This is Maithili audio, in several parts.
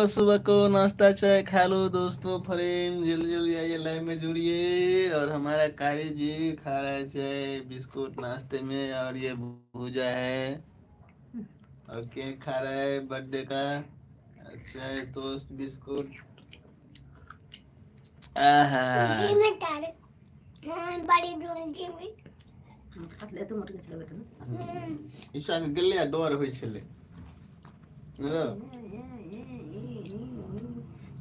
सुबह को नाश्ता चाय खा लो दोस्तों, फ्रेंड जल्दी जल्दी आइए लाइव में जुड़िए। और हमारा कार्य जी खा रहा है चाय बिस्कुट नाश्ते में, और ये भूजा है और केक खा रहा है बर्थडे का, चाय टोस्ट बिस्कुट। आहा जी में तारे हाँ, बड़ी दूर जी में। कतले एते मोट के छलै बेटा ने। ईशा के गेलै आ डर होइ छलै। बुझलो?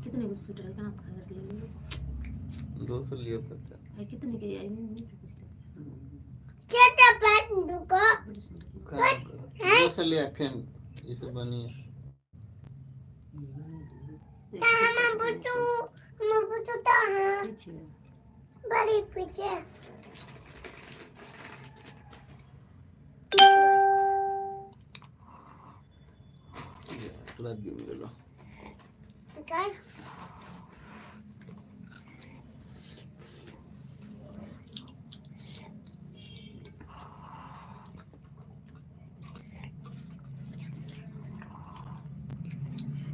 कितने को स्वेटर है, केना फाड़ि लेलियै। दोसर लिअ पड़तै। है कितने के आई नहीं कुछ। छोटा पैक दुको। बड़ी सुंदर। खराब करो। दोसर लिअ फेन ई सब बनिए। हम बुतू हम बुतू ता हाँ। पीछे। बड़ी पीछे। पूरा डूबि गेलो। कर।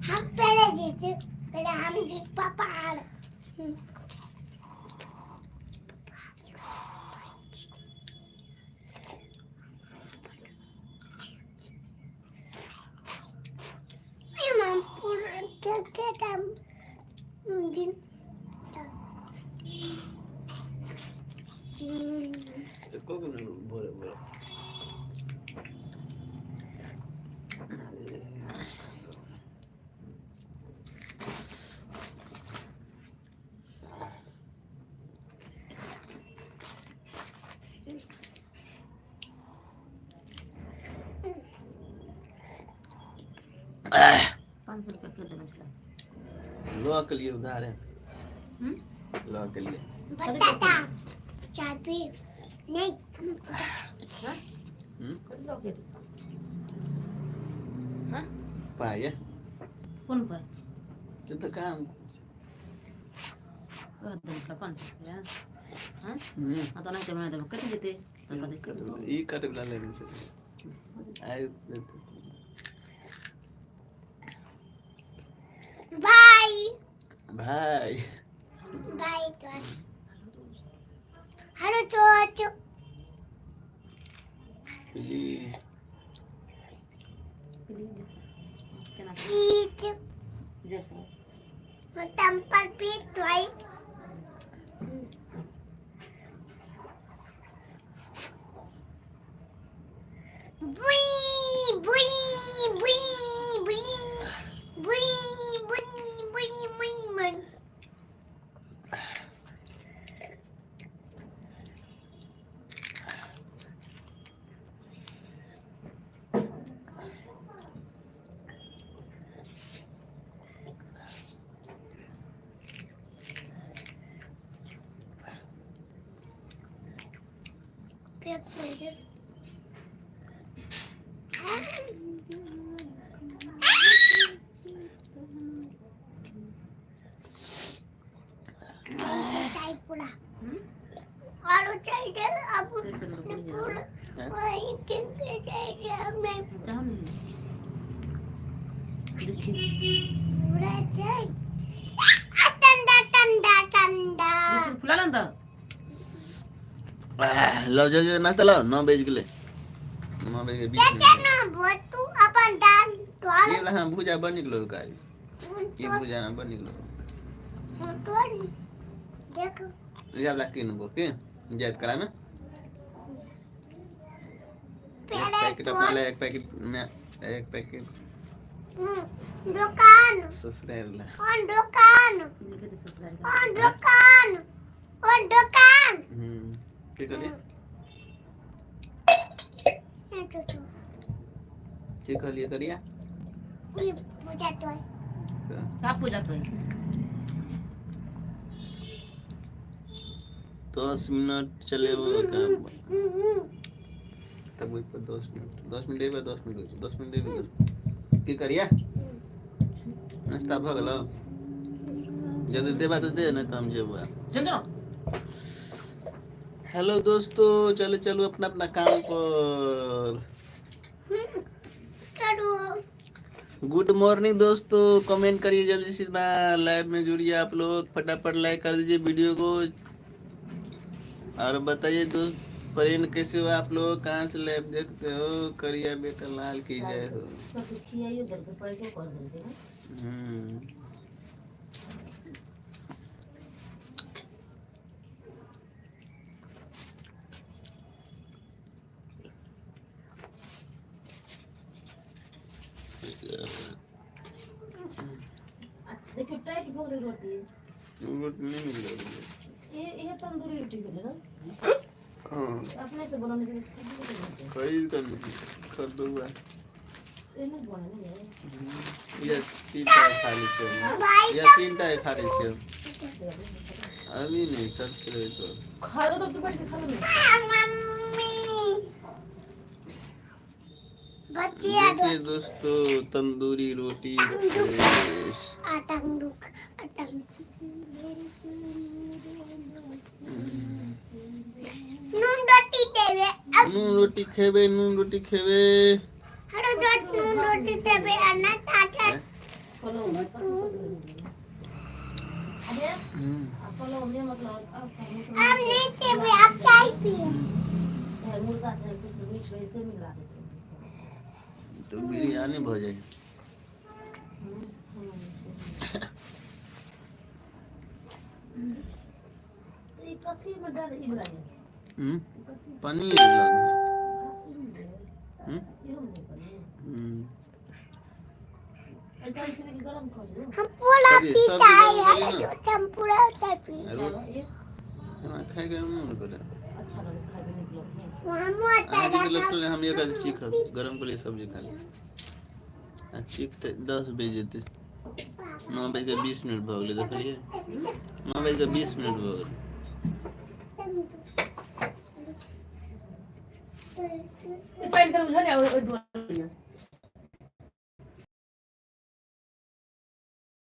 हम पहले जीते, पहले हम जीत पापा हार। मम पूरा क्या क्या था दिन। एको गो नहि भोरे भोरे। 500 रुपया के देने छलै। लऽ के लिए उधारे। हम्म? लऽ के लिए। बताता चाय पी नहीं हम। हाँ? हम्म? कथी लऽ के एली? हाँ? पाइ। कोन पाइ? से तऽ काम। वएह देने छलै 500 रुपया। हाँ? हम्म। हाँ, तऽ ओनाहिते बना देबै, कटि जेतै तऽ कहतै से ई करे वला लेने छै। आइ देतै। बाय। भाइ। बाय तो हेलो चोच। प्लीज। केना? पीच। जोरसँ। टम्पर पीच तो बुई बुई बुई बुई बुई बुई बुई बुई बुई। पेट मुझे चाय पूरा। हम्म? आलू चाहिए अब। तेसर में बुझि पूरा। हैं? वही किनके चाहिए हमें। चाहो नहीं देखी। पूरा चाहिए ठंडा ठंडा ठंडा। बिस्कुट फुला ने तऽ। लाउ जल्दी जल्दी नाश्ता लाउ, 9 बजि गेलै, 9 बजि 20 चाचा मिनट। ना बोतू अपन दाल ई तो वला हाँ भुजा बड़ नीक लगौ कारी। ई भुजा हमरा बड़ नीक लगौ। तो देख। इएह वला किनबो की जाइत कला मे। एक पहले पैकेट अपना ले, एक पैकेट में, एक पैकेट दुकान। ससुराल ला। और दुकान। देखै तऽ ससुराल। और दुकान और दुकान। हम्म, की कहलियै? की कहलियै करिया? ई पूजा तो का पूजा कर? 10 मिनट चलेबो काम तब ओहि पर 10 मिनट, 10 मिनट एबै, 10 मिनट ओहि पर, 10 मिनट एबै, 10। की करिया, नाश्ता भऽ गेलौ? जल्दी देबा तऽ दे, नहि तऽ हम जेबो आब। चल चल। हेलो दोस्तों, चलो चलो अपना अपना काम पर। करो। गुड मॉर्निंग दोस्तों, कमेंट करिए जल्दी से ना, लाइव में जुड़िए आप लोग, फटाफट लाइक कर दीजिए वीडियो को और बताइए दोस्त फ्रेंड कैसे हो आप लोग, कहाँ से लाइव देखते हो। करिया बेटा लाल की जय हो। सबके खियाइयो देलकै, पैको कर देलकै ने। आ देखियौ, टाइट भऽ गेलै रोटी। रोटी नहीं मिल रही है। इहे तंदूरी रोटी भेलै ने? हाँ। अपने से बनौने के लिए। खरीद कर नहीं, खरीदो हुआ। एहने बने ने। ये 3 टा खा लै छियै। ये 3 टा खा लै छियै अभी नहीं, तब रहे तो। खा लो तो, तू बैठ के खा लो ने। मम्मी बच्चिया। देखिए दोस्तों, तंदूरी रोटी फ्रेश। आतंक आतंक नून रोटी देवे अब। नून रोटी खेबे, नून रोटी खेबे। हरो जोट नून रोटी देवे अन्ना टाटा। पलौ अरे आ पलौ में मतलब अब अब नहीं देवे, अब चाय पिए। चाहे मुर्गा चाहे कुछ मीट रहे से मिला देते। तो बिरयानी भ जाए। ई कथी में डाल ई वाला? ई कथी? पनीर लगे। हम्म। इहो में नहीं पनीर? हम्म। ऐसा ही कि गरम कर दो। हम पूरा सब्जी- पी सब्जी चाय गरम है करी ना। जो हम पूरा चाय पी। रोटी ये हमरा खाइके मन करे। अच्छा लगे, खाए में निक लगे। हम अहाँके तऽ लक्षण हम एक चीखब, गरम के लिए सब्जी खा ले आ चीखते 10 बजे जेतै। 9 बज के 20 मिनट भऽ गेलै, देखलियै? 9 बज के 20 मिनट भऽ गेलै। ई पानि कर उझल ओइ डोल में।